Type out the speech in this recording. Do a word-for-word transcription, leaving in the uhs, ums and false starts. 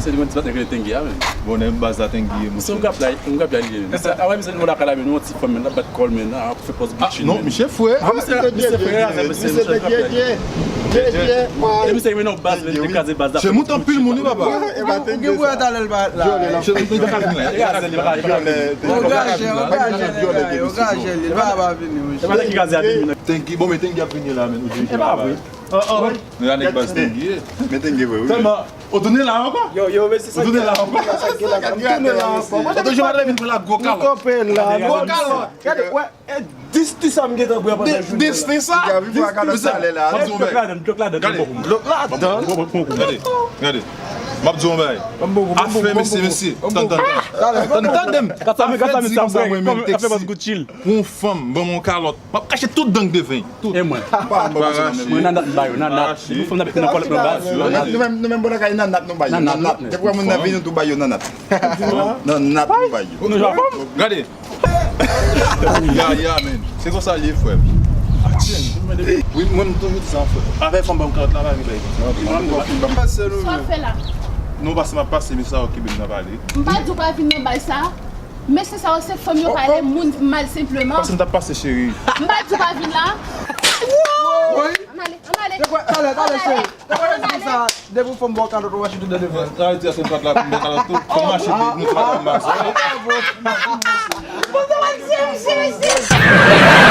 Se li mwen ti bat rele Tengi a, men. Bon, nèg baz la Tengi ye, monchè. Se yon grap la, yon grap la li ye, men. Sa, a wè, misye nou lakay la, men nou yon ti fanm, men, n ap bat kòl, men, n ap fè pòz Gucci, non, men. Misye fre. Ah, misye, misye fre, misye fre. Misye Tengi ye. Tengi ye. E misye vin nan baz, men, li kraze baz la. Se mout anpil moun, wi, papa. Ou gen pou talè l pa la. Yo, li pa ka vin la. Li pa ka vin la. Yo, gaje, yo, gaje, yo, gaje, li pa, pa vini, wi. E pa nèg ki kraze a vini, non. Tengi, bon, men Tengi ap vini la, men, nou dirije la. E pa vre. Oh, oh. Nou la nèg baz Tengi ye. Men Tengi vre, wi. Sèlman, ou tounen la ankò? Yo, yo, mesye, sa ki la ankò? Sa ki la ankò? M tounen la ankò. Ou toujou pa vin pou la gwo kalòt. Gwo kalòt. Gade, wè, e dis ti sa m gentan bwè pandan jounen. Dis ti sa? Misye, m ap di yon bagay. Gade, gade. M ap di yon bagay. Afè, mesye, mesye. Tann, tann, tann. Tann, tann, tann. Afè di konsa mwen menm Texi. Pou yon fanm, ban m yon kalòt. M ap kache tout dan k devan. Tout. E mwen. Mwen nanat m ba yo, nanat. Depi fanm nan mete nan kòlèt nan baz, nanat. Nou menm, nou menm, bon, nan kay nanat nou ba yo. Nanat. Depi moun nan vini, nou tou ba yo nanat. Nanat nou ba yo. Gade. Ya, ya, men. Se konsa l ye, frè m. Wi, mwen, m toujou di sa, frè. Avè fanm ban m kalòt la, pa vin bay. Sa w ap fè la? Non, paske m ap pase, men sa, ok, ben, n a pale. M pa di w pa vin nan bay sa. Mesye sa yo se fanm yo pale moun mal senpleman. Paske m t ap pase, cheri. M pa di w pa vin la. Ann ale, ann ale. Talè, talè, cheri. Depi w fanm bò kalòt, ou mache tou de devan. Sa vle di a se dwat la pou m bò kalòt tou. Fò mache de nou twa anba sa. Bon, sa va di, mesye, mesye.